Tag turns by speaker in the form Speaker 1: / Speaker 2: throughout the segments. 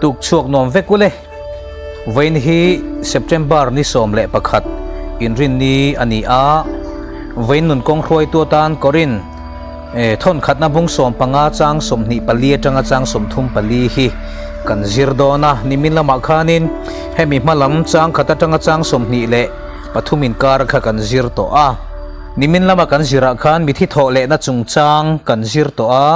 Speaker 1: Tuk chhuak nuam vek ule. Vawiin hi September ni 11 inrinni a ni a, vawiin nun kawng hruaitu atan Korin thawn khatna bung 15 chang 24 atanga chang 34 hi kan zir dawn a. Nimin lamah khanin hemi hma lam chang khat atanga chang 23 inkar kha kan zir tawh a. Nimin lama kan zirah khan mithi thawh lehna chungchang kan zir tawh a.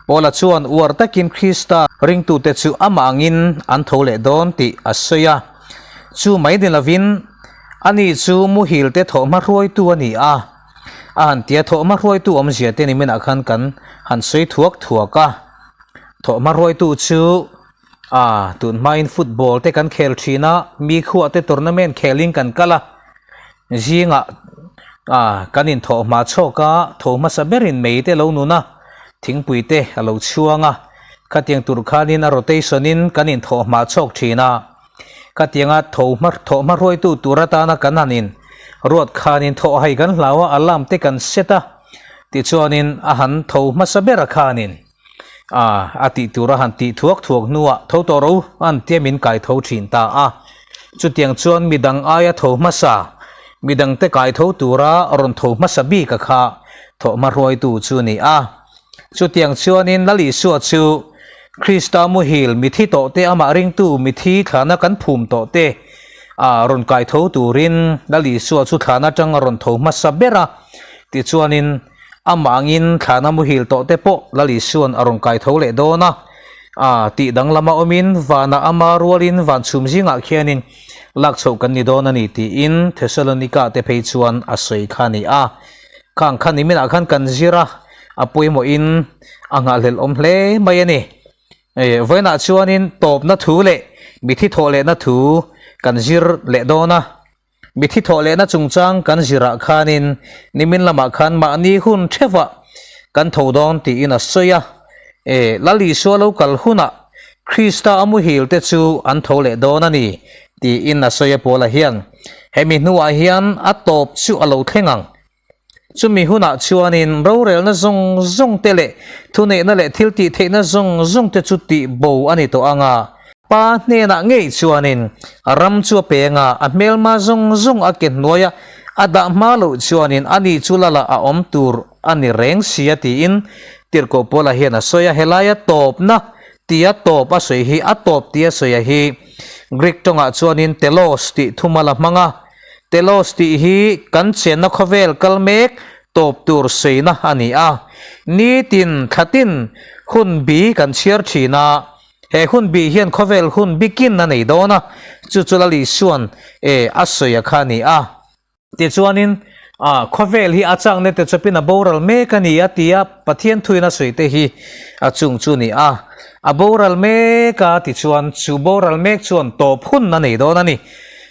Speaker 1: Paula chuan uar takin Krista ringtute chu amah angin an tho leh dawn tih a sawi a. Chu mai ni lovin, ani chu muhilte thawhhma hruaitu a ni a. A han tia thawhhma hruaitu awmzia te niminah khan kan han sawi thuak thuak a. Thawhhma hruaitu chu a tun hmain football te kan khel thin a, mi khuah te tournament khelin kan kal a. Zingah a kan inthawh hma chhawk a, tho hmasa berin mei te lo nun a, thingpui te a lo chhuang a. Khatiang tur khanin a rotation in kan inthawh hma chhawk thin a. Khatianga tho hma thawh hma hruaitu tur atana kan han in ruat khanin thawh hai kan hlau a, alarm te kan set a. Tichuanin a han tho hmasa ber a khanin a a tih tur a han tih thuak thuak hnuah tho tawh ro an tia min kai tho thin ta a. Chutiang chuan midang aia tho hmasa, midangte kai tho tura rawn tho hmasa bik a kha thawh hma hruaitu chu a ni a. Chutiang chuanin Lal Isua chu Krista muhil mithi tawh te amah ringtu mithi thlana kan phum tawh te a rawn kai tho turin Lal Isua chu thlan atang a rawn tho hmasa ber a. Tichuanin amah angin thlana muhil tawh te pawh Lal Isua'n a rawn kai tho leh dawn a. A tih danglama awmin vanah ama rualin van chhum zingah khianin lak chhoh kan ni dawn a ni tiin Thesalonika te phei chuan a sawi kha a ni a. Khang kha niminah khan kan zir a, a pawimawhin a nghahhlelh awm hle mai a ni. E, vawiinah chuanin tawpna thu leh mithi thawh lehna thu kan zir leh dawn a. Mithi thawh lehna chungchang kan zirah khanin nimin lamah khan mahni hun theuhah kan tho dawn tiin a sawi a. E, Lal Isua lo kal hunah Krista a muhil te chu an tho leh dawn a ni tiin a sawi a Paula hian. Hemi hnuah hian a tawp chu a lo thleng ang. Chumi hunah chuanin rorelna zawng zawng te leh thuneihna leh thil tih theihna zawng zawng te chu tih bo a ni tawh ang a. Pa hnenah ngei chuanin ram chu a peng a, a hmelma zawng zawng a ke hnuaia a dah hma loh chuanin ani chu lala a awm tur a ni reng sia tiin Tirhkoh Paula hian a sawi a. Helaia tawpna tia tawp a sawi hi a tawp tia sawi a hi Greek tawngah chuanin telos tih thumal a hmang a. Telos tih hi kan chenna khawvel kal mek tawp tur sawiina a ni a. Nitin thlatin hun bi kan chhiar thin a, he hun bi hian khawvel hun bikin a nei dawn a, chu chu Lal Isua'n e a sawi a kha a ni a. Tichuanin, a khawvel hi a chakna te chawpin a boral mek a ni a tia Pathian thuin a sawi te hi a chung chu a ni a. A boral mek a tichuan chu boral mek chuan tawp hun a nei dawn a ni.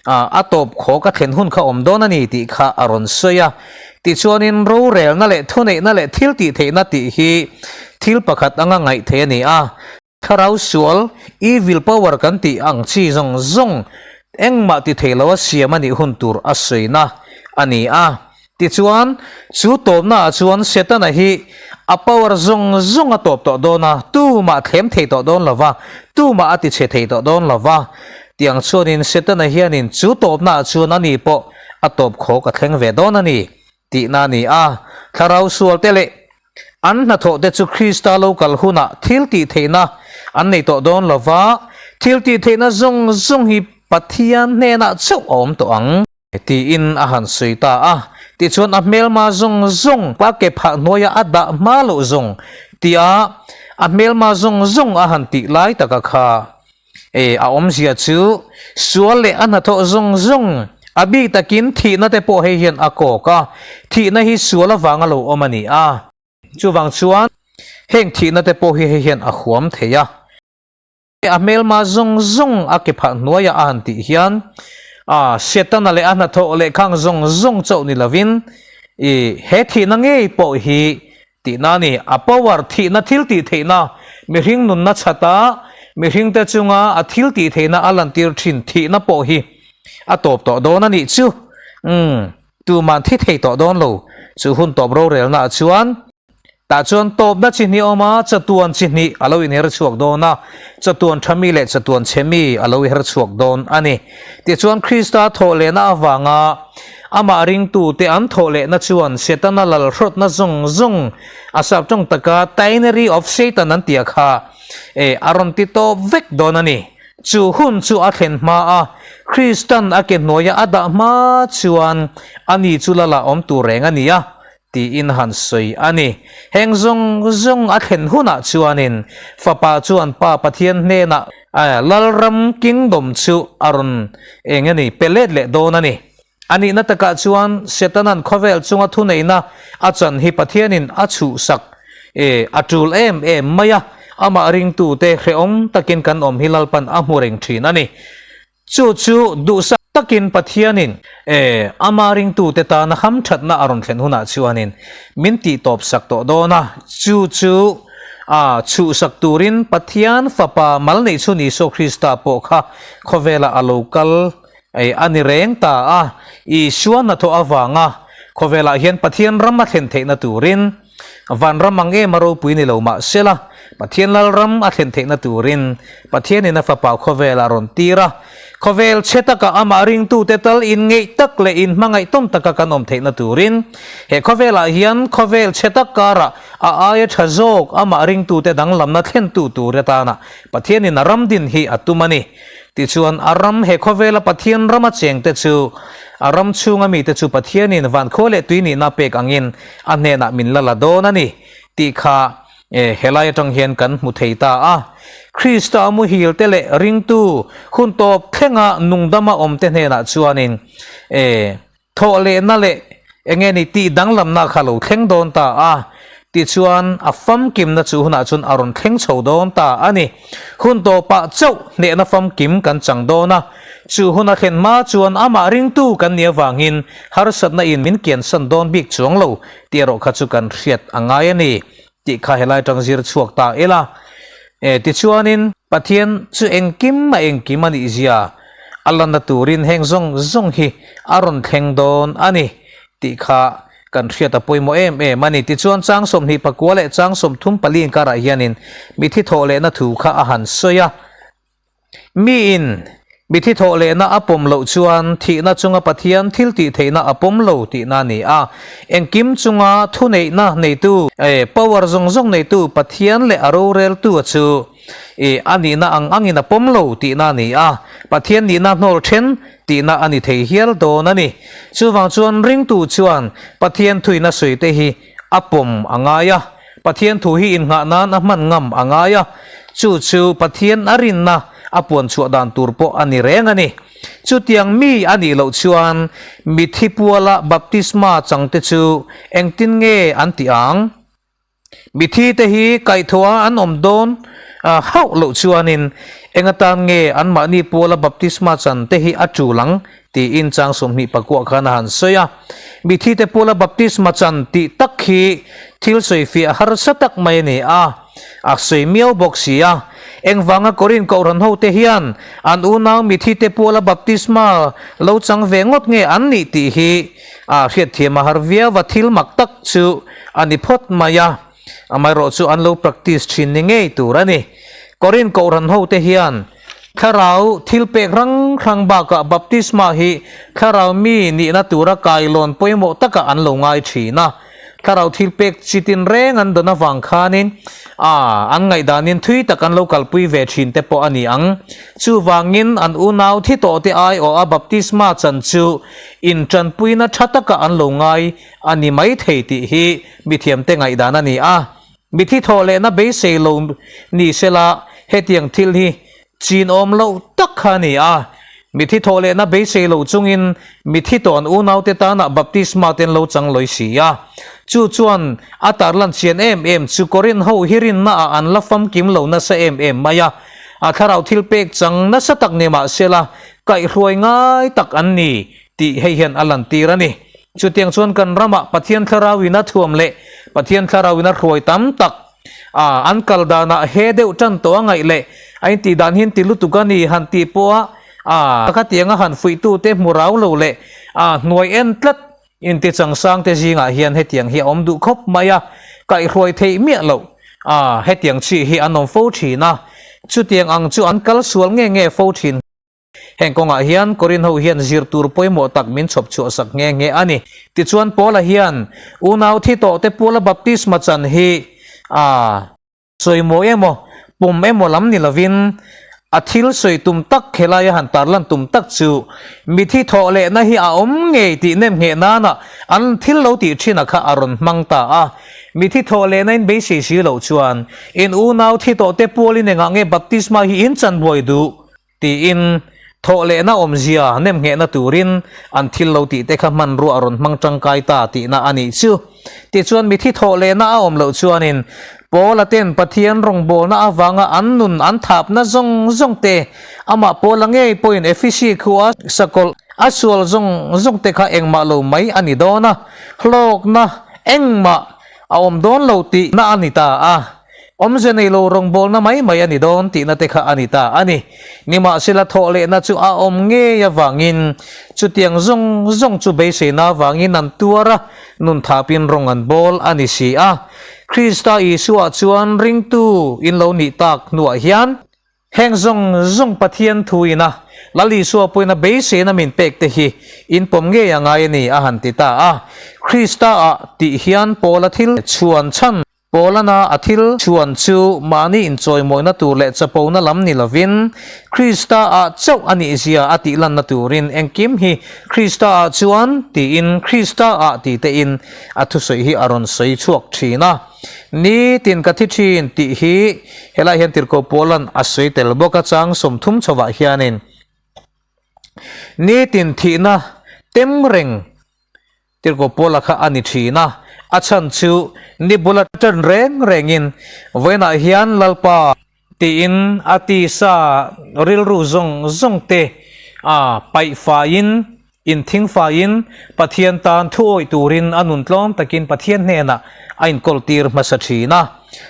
Speaker 1: A tawp khaw ka thlen hun kha awm dawn a ni tih kha a rawn sawi a. Tichuanin rorelna leh thuneihna leh thil tih theihna tih hi thil pakhat anga ngaih theih a ni a. Thlarau sual, evil power kan tih ang chi zawng zawng engmah ti thei lo a siam a nih hun tur a sawina a ni a. Tichuan, chu tawpnaah chuan Setana hi a power zawng zawng a tawp tawh dawn a, tumah a thlem thei tawh dawn lo va, tumah a tichhe thei tawh dawn lo va. Tiang chuanin Setana hianin chu tawpnaah chuan ani pawh a tawp khawk a thleng ve dawn a ni tihna a ni a. Thlarau sualte leh An hnathawh te chu Krista lo kal hunah thil tih theihna an nei tawh dawn lo va, thil tih theihna zawng zawng hi Pathian hnenah chauh a awm tawh ang. Tiin a han sawi ta a. Tichuan a hmelma zawng zawng a ke phah hnuaia a dah hma loh zawng tia a hmelma zawng zawng a han tih lai taka kha E, a awmzia chu sual leh a hnathawh zawng zawng, a bik takin thihna te pawh hei hian a kawk a, thihna hi sual avanga lo awm a ni a. Chuvang chuan heng thihna te pawh hi hei hian a huam thei a. A hmelma zawng zawng a ke phah hnuaiah a han tih hian a Setana leh a hnathawh leh khang zawng zawng chauh ni lovin i he thihna ngei pawh hi Tihna a ni. A power, thihna, thil tih theihna, mihring nunna chhata mihringte chunga a thil tih theihna a lantir thin thihna pawh hi a tawp tawh dawn a nih chu. Umm, tuman thi thei tawh dawn lo. Chu hun tawp rorelnaah chuan. Tah chuan tawpna chi hnih a awm a, chatuan chi hnih a lo inher chhuak dawn a, chatuan tha mi leh chatuan chhe mi a lo her chhuak dawn a ni. Tichuan Krista thawh lehna avanga amah ringtute an thawh lehna chuan Setana lalhrawtna zawng zawng a sap tawng taka Tyranny of Satan an tih a kha e a rawn ti tawp vek dawn a ni. Chu hun chu a thlen hma a, Kristan a ke hnuaia a dah hma chuan ani chu lala awm tur reng a ni a, tiin han sawi a ni. Heng zawng zawng a thlen hunah chuanin Fapa chuan Pa Pathian hnenah Lalram, Kingdom, chu a rawn eng a ni, pe let leh dawn a ni. A nihna takah chuan Setanan khawvel chunga thuneihna a chan hi Pathianin a chhuhsak a tul em em mai a, amah ringtute hrehawm takin kan awm hi Lalpan a hmu reng thin a ni. Chu chu duhsak takin Pathianin e ama ringtute tana hamthatna a rawn thlen hunah chuanin min tihtawpsak tawh dawn a, chu chu a chhuhsak turin Pathian Fapa mal neih chhun Isua Krista pawh kha khawvelah a lo kal e a ni reng ta a, Isua hnathawh avanga khawvelah hian Pathian ram a thlen theihna turin Vanram ang em a ropui ni lo mah sela, Pathian Lalram a thlen theihna turin Pathianin a Fapa khawvel a rawn tir a. Khawvel chhe taka amah ringtute tal inngeih tak leh inhmangaih tawm taka kan awm theihna turin he khawvelah hian khawvel chhe tak karah a aia tha zawk amah ringtute danglamna thlentu tur atana Pathianin a ram din hi a tum a ni. Tichuan, a ram, he khawvela Pathian rama chengte chu, a ram chhunga mite chu Pathianin van khua leh tui nihna pek angin a hnenah min la la dawn a ni, tih kha helai atang hian kan hmu thei ta a. Krista muhil te leh ringtu hun tawp thlenga nungdama awmte hnenah chuanin Thawh lehna leh enge ni tih danglamna kha lo thleng dawn ta a, tichuan a famkimna chu hunah chuan a rawn thleng chho dawn ta a ni. Hun tawpah chauh hnehna famkim kan chang dawn a, chu hun a thlen hma chuan amah ringtu kan nih avangin harsatna in min kiansan dawn bik chuang lo tih erawh kha chu kan hriat a ngai a ni tih kha helai tang zir chhuak ta ila. E, tichuanin Pathian chu engkim a engkim a nih zia a lanna turin heng zawng zawng hi a rawn thleng dawn a ni tih kha kan hriat a pawimawh em em a ni. Tichuan chang 20 pakua leh chang 34 inkarah hianin mithi thawh lehna thu kha a han sawi a. Miin mithi thawh lehna a pawm loh chuan thihna chunga Pathian thil tih theihna a pawm lo tihna a ni a. Engkim chunga thuneihna neitu, power zawng zawng neitu Pathian leh a roreltu a chu a nihna ang angin a pawm lo tihna a ni a. Pathian nihna hnawl then tihna a ni thei hial dawn a ni. Chuvang chuan ringtu chuan Pathian thuina sawi te hi a pawm a ngai a, Pathian thu hi innghah nan a hman ngam a ngai a, chu chu Pathian a rinna a puan chhuah dan tur pawh a ni reng a ni. Chutiang mi a nih loh chuan mithi puala baptisma changte chu engtin nge an tih ang? Mithi te hi kaihthawha an awm dawn hauh loh chuanin eng atan nge anmahni puala baptisma chan te hi a tul ang? Tiin chang 29 khan a han sawi a. Mithite puala baptisma chan tih tak hi thil sawifiah harsa tak mai a ni a, a sawi miau bawk si a. Engvanga Korin Kohhran hote hian an unau mithite puala baptisma lo chang ve ngawt nge an nih tih hi a hriatthiam a har viau a, thil mak tak chu a ni phawt mai a. Amaherawh chu an lo practice thin ni ngei tur a ni. Korin Kohhran hote hian Thlarau thil pek hrang hrang bakah baptisma hi thlarau mi nihna tura kailawn pawimawh takah an lo ngai thin a. Thlarau thil pek chi tinreng an dawn avang khanin a an ngaihdanin thui tak an lo kalpui ve thin te pawh a ni ang. Chuvangin an unau thi tawh te aiawh a baptisma chan chu intanpuina tha takah an lo ngai a ni mai thei tih hi mithiamte ngaihdan a ni a. Mithi thawh lehna beisei lo ni sela hetiang thil hi chin awm loh tak kha a ni a. Mithi thawh lehna beisei lo chungin mithi tawn unaute tana baptisma te an lo chang lawi si a. Chu chuan a tarlan chian em em chu Korinth ho hi rinna ah an la famkim lo nasa em em mai a. A thlarau thil pek chang nasa tak ni mah sela kaihhruai ngai tak an ni tih hei hian a lantir a ni. Chutiang chuan kan ramah Pathian Thlarauin a thuam leh Pathian Thlarauin a hruai tam tak a, an kal danah he deuh tan tawh a ngaih leh a intih dan hi an ti lutuk a ni han tih pawha a khatianga han fuihtute hmu rau lo leh a hnuai en tlat inti changsangte zingah hian hetiang hi a awm duh khawp mai a. Kaihhruai theih miah loh a, hetiang chi hi an awm fo thin a, chutiang ang chu an kal sual nge nge fo thin. Heng kawngah hian Korin ho hian zir tur pawimawh tak min chhawp chhuah sak nghe nghe a ni. Tichuan Paula hian unau thi tawh te puala baptisma chan hi a sawimawi emaw pum emaw lam ni lovin a thil sawi tum tak khelaia han tarlan tum tak chu mithi thawh lehna hi a awm ngei tih nem ngheh nana an thil lo tih thin a kha a rawn hmang ta a. Mithi thawh lehna in beisei si loh chuan in unau thi tawh te pualin engah nge baptisma hi in chan buai duh? Tiin thawhlehna awmzia nemnghehna turin an thil lo tih te kha hmanrua a rawn hmang tangkai ta tihna a nih chu. Tichuan mithi thawhlehna a awm loh chuanin Paula ten Pathian rawngbawlna avanga an nun an thapna zawng zawng te, amah Paula ngei pawhin Efesi khua sakawlh a sual zawng zawng te kha engmah lo mai a ni dawn a, hlawkna engmah a awm dawn lo tihna a ni ta a. Awmze nei lo rawngbawlna mai mai a ni dawn tihna te kha a ni ta a ni. Nimahsela thawhlehna chu a awm ngei avangin chutiang zawng zawng chu beiseina avangin an tuar a, nun thapin rawng an bawl a ni si a. Krista Isua chuan ringtu in lo nih tak hnuah hian heng zawng zawng Pathian thuin a Lal Isua pawhin a beiseina min pek te hi in pawm ngei a ngai a ni a han ti ta a. Krista ah tih hian Paula thil chhuan chhan Paulana a thil chuan chu mahni inchawimawina tur leh chapona lam ni lovin, Krista-ah chauh a nihzia a tihlanna turin engkim hi Krista-ah chuan tiin Krista-ah ti tein a thusawi hi a rawn sawi chhuak thin a. Nitin ka thi thin tih hi helai hian Tirhkoh Paula'n a sawi tel bawk a, chang 30 chhovah hianin nitin thihna tem reng Tirhkoh Paula kha a ni thin a, a chhan chu ni bula ṭan reng rengin vawiinah hian Lalpa tiin a tisa rilru zawng zawng te a paih faiin, inthing faiin Pathian tan thu awih turin a nun tlawm takin Pathian hnenah a inkawltir hmasa thin a.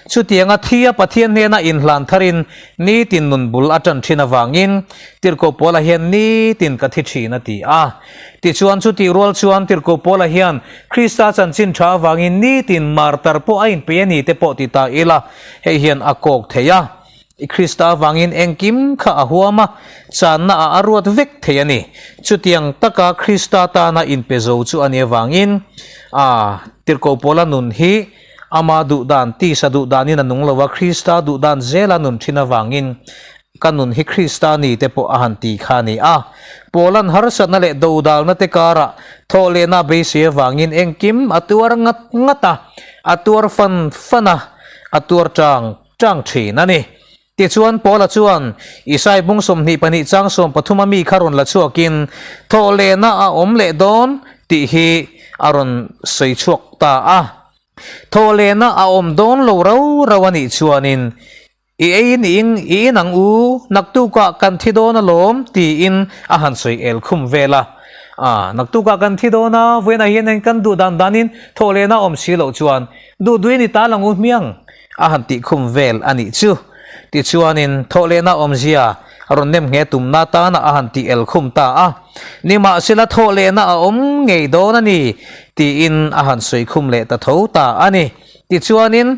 Speaker 1: Chutianga thia Pathian hnena inhlan tharin nitin nun bul a ṭan ṭhin avangin Tirhkoh Paula hian nitin ka thi ṭhin a ti a. Tichuan chutih rual chuan Tirhkoh Paula hian Krista chanchin ṭha avangin nitin martar pawh a inpei a ni te pawh ti ta ila, hei hian a kawk thei a. I Krista avangin engkim kha a huam a, channa ah a ruat vek thei a ni. Chutiang taka Krista tana inpe zo chu a nih avangin a Tirhkoh Paula nun hi Ama duhdan, tisa duhdanin a nung lo a, Krista duhdan zela nun thin avangin ka nun hi Krista ni te pawh a han ti kha a ni a. Paula'n harsatna leh dodalna te karah thawhlehna a beisei avangin engkim a tuar ngat ngat a, a tuar fan fan a, a tuar tang tang thin a ni. Tichuan Paula chuan Isai bung 22 chang 13 a mi kha rawn la chhuakin thawhlehna a awm leh dawn tih hi a rawn sawi chhuak ta a. Thawhlehna a awm dawn lo rau rau a nih chuanin i eiin i ing i in ang u, naktukah kan thi dawn alawm tiin a han sawi el khum vel a. A, naktukah kan thi dawn a, vawiinah hian kan duh dan danin thawhlehna a awm si loh chuan duh duhin i tal ang u hmiang. A han tih khum vel a nih chu. Tichuanin thawhlehna awmzia a rawn nem nghe tumna tana a han tih el khum ta a. Nimahsela thawhlehna a awm ngei dawn a ni tiin a han sawi khum leh ta tho ta a ni. Tichuanin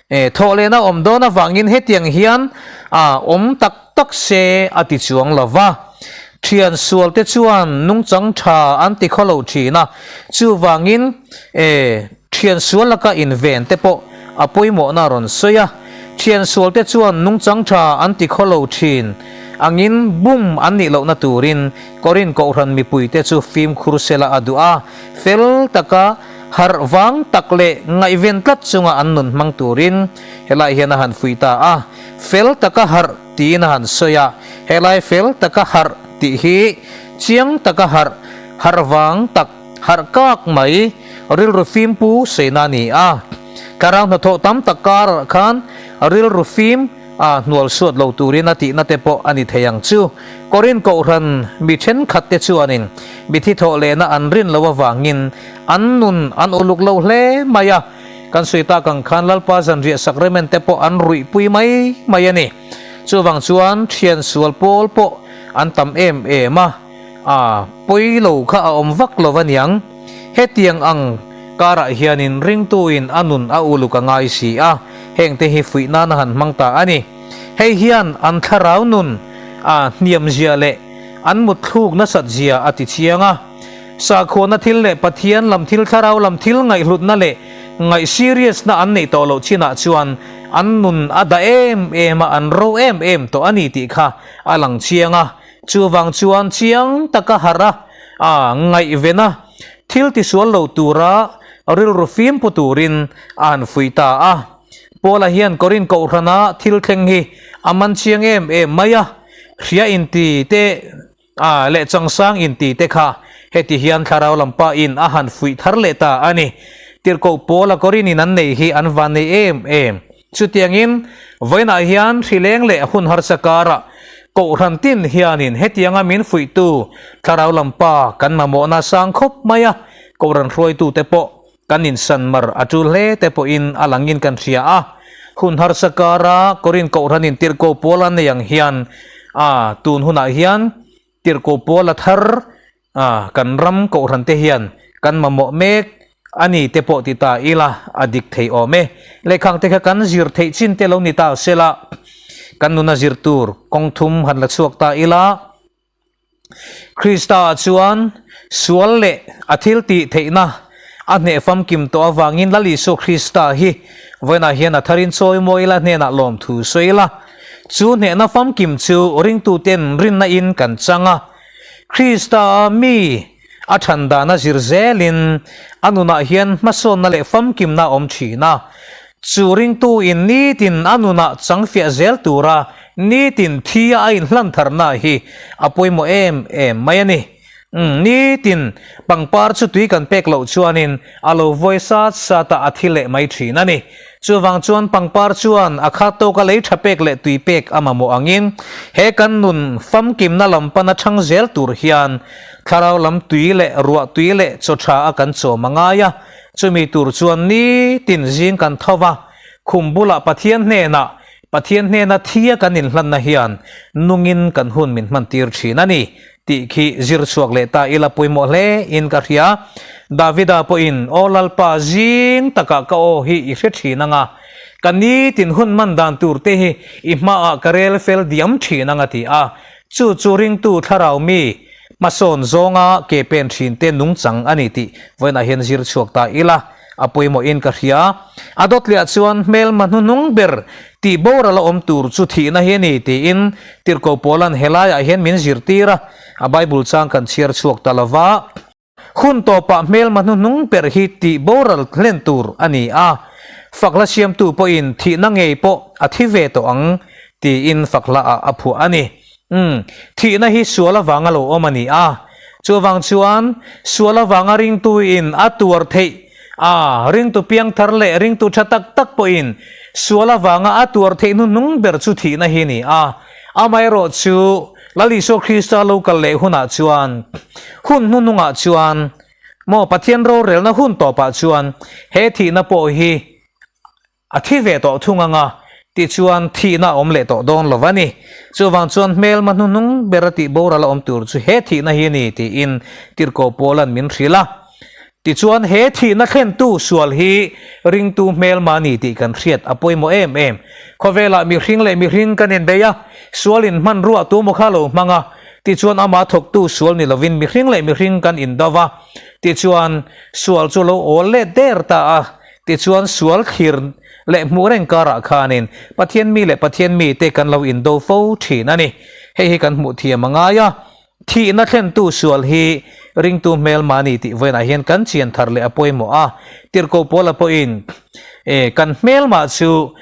Speaker 1: thawhlehna awm dawn avangin hetiang hian a awm tak tak se a ti chuang lo va. Thian sualte chuan nungchang tha an ti khaw lo thin a, chuvangin Thian sual laka inven te pawh a pawimawhna a rawn sawi a, thian sualte chuan nungchang tha an ti khaw lo thin angin bum an nih lohna turin Korin Kohhran mipuite chu fimkhur sela a duh a, fel taka harh vang tak leh ngaihven tlat chunga an nun hmang turin helai hian a han fuih ta a, fel taka harh tiin a han sawi a, helai fel taka harh tih hi chiang taka harh, harh vang tak. Harh kak mai, rilru fim pu seina a ni a. Thlarau hnathawh tam tak karah khan rilru fim a hnual suat lo turin a tihna te pawh a ni thei ang chu. Korin Kohhran mi thenkhat te chuanin mithi thawh lehna an rin loh avangin an nun an uluk lo hle mai a. Kan sawi tak ang khan Lalpa zanriah sacrament te pawh an ruihpui mai mai a ni. Chuvang chuan thian sual pawl pawh an tam em em a. A pawi lo kha a awm vak lo aniang. Hetiang ang Karah hianin ringtuin a nun a uluk a ngai si a, hengte hi fuih nan a han hmang ta a ni. Hei hian an thlarau nun a hniamzia leh an mutthluk nasatzia a ti chiang a. Sakhuana thil leh Pathian lam thil thlarau lam thil ngaihhlutna leh ngaih serious na an neih tawh loh chinah chuan an nun a dah em em a, an ro em em tawh a ni tih kha a lang chiang a. Chuvang chuan chiang taka harh a, a ngaihven a, thil tisual lo tura rilru fim pu turin a han fuih ta a. Paula hian Korin kohhrana thil thleng hi a man chiang em em mai a, hria inti te leh changsang inti te kha heti hian thlarau lampa in a han fuih thar leh ta a ni. Tirhkoh Paula Korin-in an nei hi an vannei em em. Chutiangin, vawiinah hian hrileng leh hun harsa karah Kohhran tin hianin hetianga min fuihtu thlarau lampa kan mamawhna sang khawp mai a, Kohhran hruaitute pawh kan insan mar a tul hle te pawhin a langin kan hria a. Hun harsa kara Korin Kohhranin tirhkoh pawl an nei ang hian a tun hunah hian tirhkoh pawl a thar A, kan ram kohhran te hian kan mamawh mek a ni te pawh ti ta ila a dik thei awm e. Lehkhang te kha kan zir theih chin te lo ni ta sela, kan nuna zir tur kawng thum han la chhuak ta ila, Krista ah chuan sual leh a thil tih theihna a hneh famkim tawh avangin Lal Isua Krista hi vawiinah hian a tharin chawi mawi ila hnenah lawmthu sawi ila, chu hnehna famkim chu ringtuten rinna in kan chang a, Krista-a mi a than dana zir zelin a nunah hian hmasawnna leh famkimna a awm thin a. Chu ringtuin nitin a nunah changfiah zel tura nitin thia a inhlan tharna hi a pawimawh em em mai a ni. Umm, nitin pangpar chu tui kan pek loh chuanin a lo vawi sat sat a, a thi leh mai thin a ni. Chuvang chuan pangpar chuan a khat tawka lei tha pek leh tui pek a mamawh angin he kan nun famkimna lam pana chhang zel tur hian thlarau lam tui leh ruah tui leh chaw tha a kan chawm a ngai a. Chumi tur chuan nitin zing kan tho va, khum bulah Pathian hnenah Pathian hnena thi a kan inhlanna hian nungin kan hun min hman tir thin a ni tih khi zir chhuak leh ta ila pawimawh hle in ka hria. Davida pawhin, Aw Lalpa, zing takah ka aw hi i hre thin ang a, ka nitin hun man dan tur te hi i hmaah ka rel fel diam thin ang a ti a. Chu chu ringtu thlarau mi hmasawn zawnga ke pen thin te nungchang a ni tih vawiinah hian zir chhuak ta ila a pawimawhin ka hria. A dawtliah chuan hmelma hnuhnung ber tih boral a awm tur chu thihna hi a ni tiin Tirhkoh Paula'n helaiah hian min zirtir a, a Bible chang kan chhiar chhuak ta lo va. Hun tawpah hmelma hnuhnung ber hi tih boral hlen tur a ni a, fakhla siamtu pawhin thihna ngei pawh a thi ve tawh ang tiin fakhlaah a phuah a ni. Umm, thihna hi sual avanga lo awm a ni a. Chuvang chuan sual avanga ringtuin a tuar theih a, ringtu piangthar leh ringtu tha tak tak pawhin sual avanga a tuar theih hnuhnung ber chu thihna hi a ni a. Amaherawh chu Lal Isua Krista lo kal leh hunah chuan, hun hnuhnungah chuan, maw Pathian rorelna hun tawpah chuan he thihna pawh hi A thi ve tawh thung ang a, tichuan thihna a awm leh tawh dawn lo a ni. Chuvang chuan hmelma hnuhnung ber a tih boral a awm tur chu he thihna hi a ni tiin Tirhkoh Paula'n min hrilh a. Tichuan he thihna thlentu sual hi ringtu hmelma a ni tih kan hriat a pawimawh em em. Khawvelah mihring leh mihring kan inbei a, sualin hmanrua tu maw kha lo hmang a, tichuan amah thawktu sual ni lovin mihring leh mihring kan indo va, tichuan sual chu lo awl let der ta a, Tichuan sual thlir leh hmuh reng karah khanin Pathian mi leh Pathian mite kan lo indo fo thin a ni. Hei hi kan hmuh thiam a ngai a, thihna thlentu sual hi ringtu hmelma a ni tih vawiinah hian kan chian thar leh a pawimawh a. Tirhkoh Paula pawhin, Kan hmelmah chu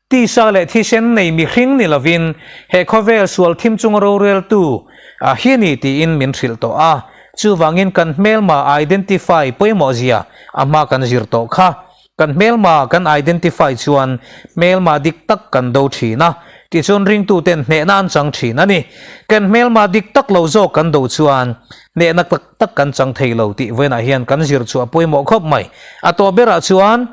Speaker 1: Tisa leh thisen nei mihring ni lovin he khawvel sual thim chunga roreltu hi a ni tiin min hrilh tawh a. Chuvangin kan hmelma identify pawimawh zia a hma kan zir tawh kha. Kan hmelma kan identify chuan hmelma dik tak kan do thin a, tichuan ringtuten hnehna an chang thin a ni. Kan hmelma dik tak lo zawk kan do chuan hnehna tak tak kan chang thei lo tih vawiinah hian kan zir chu a pawimawh khawp mai. A tawh berah chuan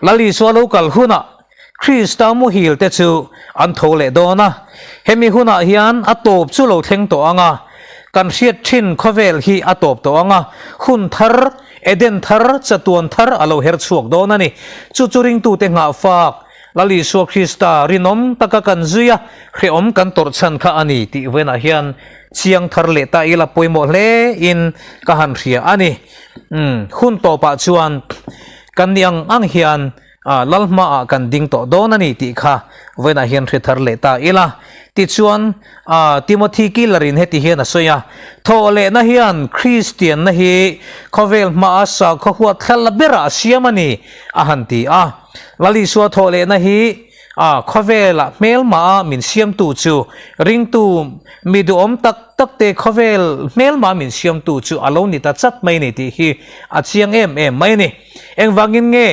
Speaker 1: Lal Isua lo kal hunah Krista muhil te chu an tho leh dawn a, hemi hunah hian a tawp chu lo thleng tawh ang a, kan hriat thin khawvel hi a tawp tawh ang a, hun thar. Eden thar, chatuan thar a lo her chhuak dawn a ni. Chu chu ringtute nghahfak, Lal Isua Krista rinawm taka kan zui a, hrehawm kan tawrh chhan kha a ni tih vawiinah hian chiang thar leh ta ila pawimawh hle in ka han hria a ni. Umm, hun tawpah chuan kan ni ang ang hian Lal hmaah kan ding tawh dawn a ni tih kha vawiinah hian hre thar leh ta ila. Tichuan, Timothy Keller-in heti hian a sawi a, Thawhlehna hian Kristianna hi khawvel hmaa sakhaw huat thla la berah a siam a ni, a han ti a. Lal Isua thawhlehna hi khawvela hmelmaha min siamtu chu ringtu mi duhawm tak takte khawvel hmelmaha min siamtu chu a lo ni ta chat mai a ni tih hi a chiang em em mai a ni. Engvangin nge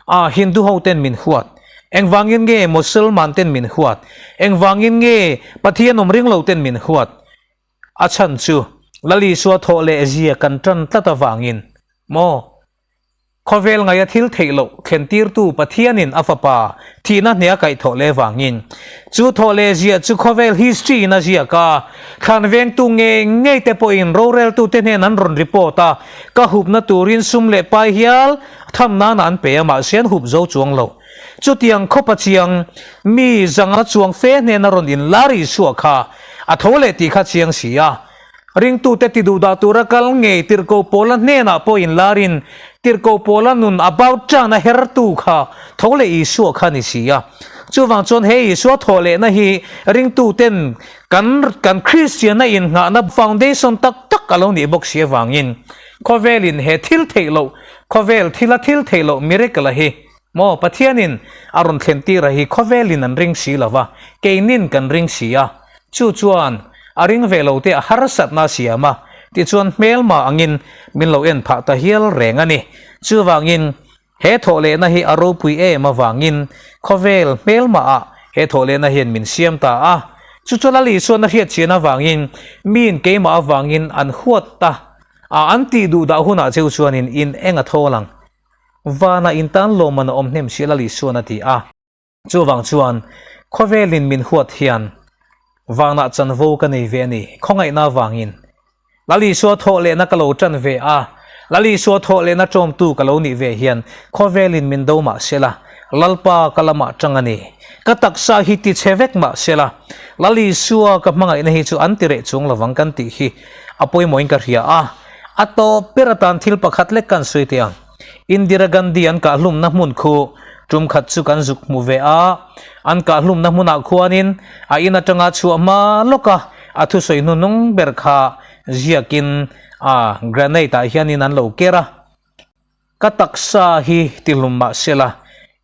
Speaker 1: a Hindu ho ten min huat? Engvangin nge Musalman ten min huat? Engvangin nge Pathian awm ring lo ten min huat? A chhan chu Lal Isua thawh leh zia kan tan tlat avangin maw? Khawvel ngaia thil theih loh thlentirtu Pathianin a Fapa thihna hneh a kaihthawh leh vangin chu thawh leh ziah chu khawvel history in a ziak a, thlan vengtu ngei ngei te pawhin roreltute hnen an rawn report a, Ka hupna turin sum leh pai hial tham nana an pe a, mahse an hup zo chuang lo. Chutiang khawpa chiang mi zanga chuang fe hnena rawn inlar Isua kha a tho leh tih kha chiang si a. Ringtute ti duhdah tura kal ngei Tirhkoh Paula hnenah pawh inlarin Tirhkoh Paula nun about tan a hertu kha tho leh Isua kha ni si a. Chuvang chuan he Isua thawh lehna hi ringtuten Kan kan Kristianna innghahna foundation tak tak a lo nih bawk si avangin khawvelin he thil theih loh, khawvel thila thil theih loh miracle a hi maw Pathianin a rawn thlen tir a hi khawvelin an ring si lo va, keinin kan ring si a, chu chuan a ring ve lo te a harsatna a siam a, tichuan hmelma angin min lo en phah ta hial reng a ni. Chuvangin He thawhlehna hi a ropui em avangin khawvel hmelmahah he thawhlehna hian min siam ta a. Chu chu Lal Isuan a hriatchian avangin miin keimah avangin an huat ta a, an tih duh dah hunah cheu chuanin in eng a thawl ang. Vanah in tan lawmman a awm hnem si Lal Isuan a ti a. Chuvang chuan khawvelin min huat hian vanah chanvo ka nei ve a ni, khawngaihna avangin. Lal Isua thawh lehna ka lo tan ve a, Lal Isua thawh lehna tawmtu ka lo nih ve hian khawvelin min do mah sela, Lalpa ka lamah tang a ni. Ka taksa hi ti chhe vek mah sela, Lal Isua ka hmangaihna hi chu an ti reh chung lovang kan tih hi a pawimawhin ka hria a, a tawp ber atan thil pakhat lek kan sawi teh ang. Indira Gandhi an kahhlumna hmun khu tum khat chu kan zuk hmu ve a, an kahhlumna hmunah khuanin a in atanga chhuah hma lawk a, a thusawi hnuhnung ber kha ziakin a granite ah hianin an lo ker a, Ka taksa hi tihlum mah sela,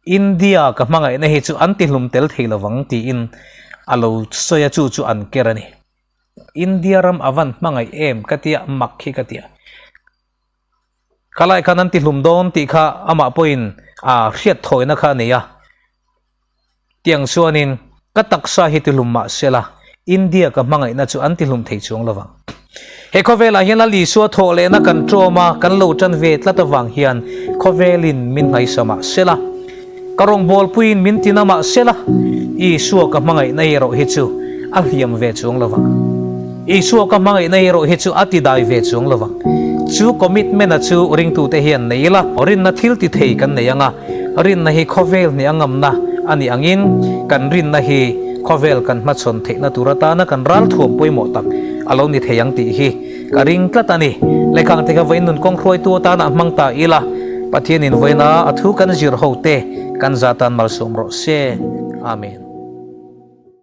Speaker 1: India ka hmangaihna hi chu an tihlum tel thei lovang tiin a lo sawi a, chu chu an ker a ni. India ram a van hmangaih em ka tia, mak hi ka tia. Khalai khan an tihlum dawn tih kha amah pawhin a hriat thawina kha a nei a. Tiang chuanin ka taksa hi tihlum mah sela India ka hmangaihna chu an tihlum thei chuang lovang. He khawvelah hian Lal Isua thawh lehna kan ṭawm a, kan lo ṭan ve tlat avang hian khawvelin min ngaisa mah sela, ka rawngbawlpuiin min tina mah sela Isua ka hmangaihna erawh hi chu a hliam ve chuang lovang. Isua ka hmangaihna erawh hi chu a ti dai ve chuang lo vang. Chu commitment-a chu ringtute hian nei ila, rinna thil ti thei kan nei ang a, rinna hi khawvel hnih a ngamna a nih angin kan rinna hi khawvel kan hmachhawn theihna tur atana kan ralthuam pawimawh tak a lo ni thei ang tih hi ka ring tlat a ni. Lehkhang te kha vawiin nun kawng hruaitu atana hmang ta ila, Pathianin vawiina a thu kan zir ho te kan za tan malsawm rawh se. Amen.